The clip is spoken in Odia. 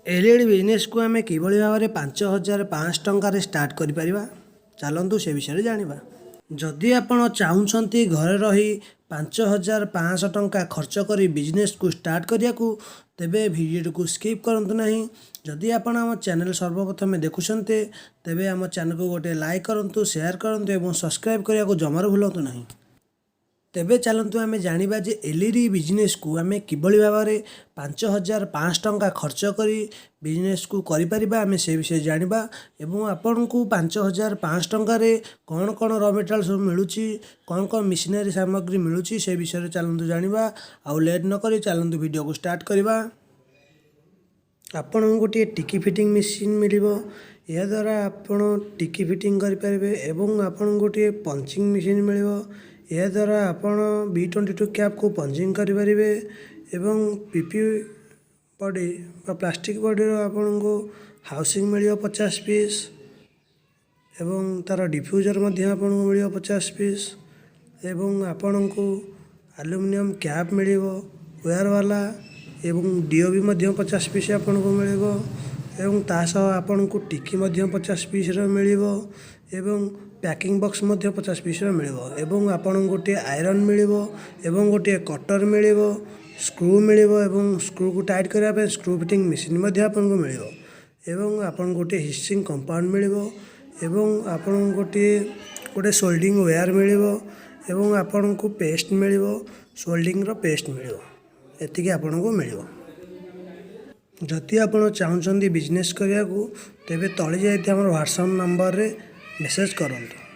ଏଲ୍ଇଡ଼ି ବିଜନେସ୍କୁ ଆମେ କିଭଳି ଭାବରେ 5500 ଟଙ୍କାରେ ଷ୍ଟାର୍ଟ କରିପାରିବା, ଚାଲନ୍ତୁ ସେ ବିଷୟରେ ଜାଣିବା। ଯଦି ଆପଣ ଚାହୁଁଛନ୍ତି ଘରେ ରହି 5500 ଟଙ୍କା ଖର୍ଚ୍ଚ କରି ବିଜନେସ୍କୁ ଷ୍ଟାର୍ଟ କରିବାକୁ, ତେବେ ଭିଡ଼ିଓଟିକୁ ସ୍କିପ୍ କରନ୍ତୁ ନାହିଁ। ଯଦି ଆପଣ ଆମ ଚ୍ୟାନେଲ୍ ସର୍ବପ୍ରଥମେ ଦେଖୁଛନ୍ତି, ତେବେ ଆମ ଚ୍ୟାନେଲକୁ ଗୋଟିଏ ଲାଇକ୍ କରନ୍ତୁ, ସେୟାର କରନ୍ତୁ ଏବଂ ସବସ୍କ୍ରାଇବ୍ କରିବାକୁ ଜମାରୁ ଭୁଲନ୍ତୁ ନାହିଁ। ତେବେ ଚାଲନ୍ତୁ ଆମେ ଜାଣିବା ଯେ ଏଲ୍ଇଡ଼ି ବିଜନେସ୍କୁ ଆମେ କିଭଳି ଭାବରେ 5500 ଟଙ୍କା ଖର୍ଚ୍ଚ କରି ବିଜନେସ୍କୁ କରିପାରିବା, ଆମେ ସେ ବିଷୟରେ ଜାଣିବା ଏବଂ ଆପଣଙ୍କୁ 5500 ଟଙ୍କାରେ କ'ଣ କ'ଣ ର ମେଟେରିଆଲ୍ ସବୁ ମିଳୁଛି, କ'ଣ କ'ଣ ମେସିନାରୀ ସାମଗ୍ରୀ ମିଳୁଛି, ସେ ବିଷୟରେ ଚାଲନ୍ତୁ ଜାଣିବା। ଆଉ ଲେଟ୍ ନକରି ଚାଲନ୍ତୁ ଭିଡ଼ିଓକୁ ଷ୍ଟାର୍ଟ କରିବା। ଆପଣଙ୍କୁ ଗୋଟିଏ ଟିକି ଫିଟିଂ ମେସିନ୍ ମିଳିବ। ଏହାଦ୍ୱାରା ଆପଣ ଟିକି ଫିଟିଂ କରିପାରିବେ ଏବଂ ଆପଣଙ୍କୁ ଗୋଟିଏ ପଞ୍ଚିଂ ମେସିନ୍ ମିଳିବ। ଏହାଦ୍ୱାରା ଆପଣ ବି 22 କ୍ୟାପ୍କୁ ପଞ୍ଚିଂ କରିପାରିବେ ଏବଂ ପିପି ବଡ଼ି ବା ପ୍ଲାଷ୍ଟିକ୍ ବଡ଼ିର ଆପଣଙ୍କୁ ହାଉସିଂ ମିଳିବ 50 ପିସ୍ ଏବଂ ତା'ର ଡିଫ୍ୟୁଜର୍ ମଧ୍ୟ ଆପଣଙ୍କୁ ମିଳିବ 50 ପିସ୍ ଏବଂ ଆପଣଙ୍କୁ ଆଲୁମିନିୟମ୍ କ୍ୟାପ୍ ମିଳିବ ୱେୟାର୍ ବାଲା ଏବଂ ଡିଓ ବି ମଧ୍ୟ 50 ପିସ୍ ଆପଣଙ୍କୁ ମିଳିବ ଏବଂ ତା ସହ ଆପଣଙ୍କୁ ଟିକି ମଧ୍ୟ 50 ପିସ୍ର ମିଳିବ ଏବଂ ପ୍ୟାକିଂ ବକ୍ସ ମଧ୍ୟ 50 ପିସ୍ର ମିଳିବ ଏବଂ ଆପଣଙ୍କୁ ଗୋଟିଏ ଆଇରନ୍ ମିଳିବ ଏବଂ ଗୋଟିଏ କଟର୍ ମିଳିବ, ସ୍କ୍ରୁ ମିଳିବ ଏବଂ ସ୍କ୍ରୁକୁ ଟାଇଟ୍ କରିବା ପାଇଁ ସ୍କ୍ରୁ ଫିଟିଂ ମେସିନ୍ ମଧ୍ୟ ଆପଣଙ୍କୁ ମିଳିବ ଏବଂ ଆପଣଙ୍କୁ ଗୋଟିଏ ହିସିଂ କମ୍ପାଉଣ୍ଡ ମିଳିବ ଏବଂ ଆପଣଙ୍କୁ ଗୋଟିଏ ଗୋଟେ ସୋଲ୍ଡିଂ ୱେୟାର୍ ମିଳିବ ଏବଂ ଆପଣଙ୍କୁ ପେଷ୍ଟ ମିଳିବ, ସୋଲ୍ଡିଂର ପେଷ୍ଟ ମିଳିବ। ଏତିକି ଆପଣଙ୍କୁ ମିଳିବ। ଯଦି ଆପଣ ଚାହୁଁଛନ୍ତି ବିଜନେସ୍ କରିବାକୁ, ତେବେ ତଳେ ଯାଇଥିବା ଆମର ହ୍ୱାଟ୍ସଆପ୍ ନମ୍ବରରେ ମେସେଜ୍ କରନ୍ତୁ।